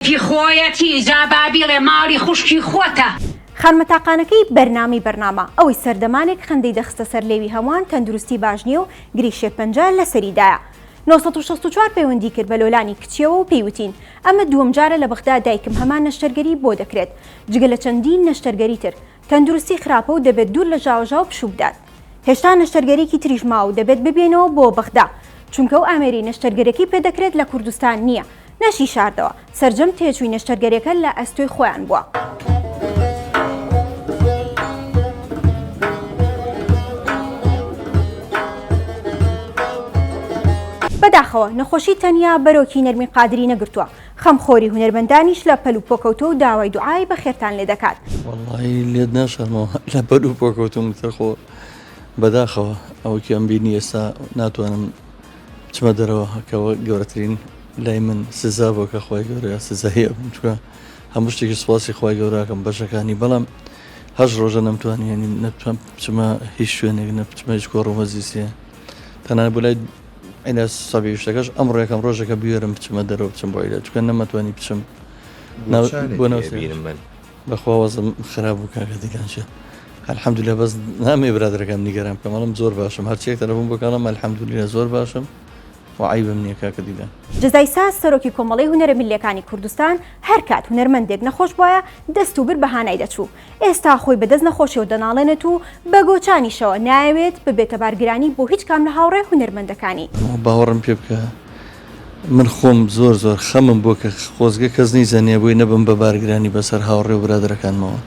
کەیفی خۆیەتی جا با بیڵێ ماڵی خوشکی خۆتە. خانمە تاقانەکەی بەرنامەی بەرنامە، ئەوەی سەردەمانێک خەندەی دەخستە سەر لێوی هەمووان تەندروستی باش نییە و گرێی شێرپەنجە لەسەریدایە. 964 پەیوەندی کرد بە لۆلانی کچیەوە و پێی وتین ئەمە دووەم جارە لە بەغدا دایکم هەمان نەشتەرگەری بۆ دەکرێت جگە لە چەندین نەشتەرگەری تر تەندروستی خراپە و دەبێت دوور لە ژاوەژاو پشوو بدات. هێشتا نەشتەرگەریی تریش ماوە و دەبێت ببێنەوە بۆ بەغدا، چونکە ئەو ئامێرەی نەشتەرگەریەکەی پێدەکرێت لە کوردستان نییە، نەشیشاردەوە، سەرجەم تێچووی نەشتەرگەریەکە لە ئەستۆی خۆیان بووە. بەداخەوە نەخۆشی تەنیا بەرۆکی نەرمین قادری نەگرتووە، خەمخۆری هونەرمەندانیش لە پەل و پۆ کەوتووە و داوای دوعای بەخێرتان لێ دەکات. وەڵایی لێت ناشارمەوە لە پەل و پۆ کەوتووم ئیتر خۆ بەداخەوە ئەوە کێم بینی ئێستا ناتوانم بچمە دەرەوە کەەوە گەورەترین لای من سزا بۆ کە خۆی گەورەیە سزایی ئەبم چکە هەموو شتێکی سوپاسی خی گەوراکەم بەشەکانی بەڵام هەش ڕۆژە نەمتوانی ینی نەتوان بچمە هیچ شوێنێک نە بچمە هیچ کۆڕ و مەزیسێ تەنانەت بۆ لای عیلاج سەبی شتەکەش ئەمڕۆ یەکەم ڕۆژەکە بوێرم بچمە دەرەوە بچم بۆ عیلاج چونکە نەمەتوانی بچم بۆ بینم من بەخوا وەزم خراپ بوو کاکە دیلان چێ الحمدلله بەس نامێ برادەرەکەم نیگەران بکەم ئەڵم زۆر باشم هەرچیەک تەلەفۆن بکەڵم الحمدلله زۆر باشم و عەیبم نییە کاکە دیلان. جەزای ساز سەرۆکی کۆمەڵەی هونەرە میللیەکانی کوردستان هەر کات هونەرمەندێک نەخۆش بوایە دەست و بر بە هانای دەچوو ئێستا خۆی بە دەست نەخۆشیەوە دەناڵێنێت و بە گۆچانیشەوە نایەوێت ببێتە بارگرانی بۆ هیچ کام لە هاوڕێ هونەرمەندەکانی. باوەڕم پێ بکە من خۆم زۆر زۆر خەمم بووە کە خۆزگە کەس نەیزانیایە بۆی نەبم بە بارگرانی بەسەر هاوڕێ و برادەرەکانمەوە.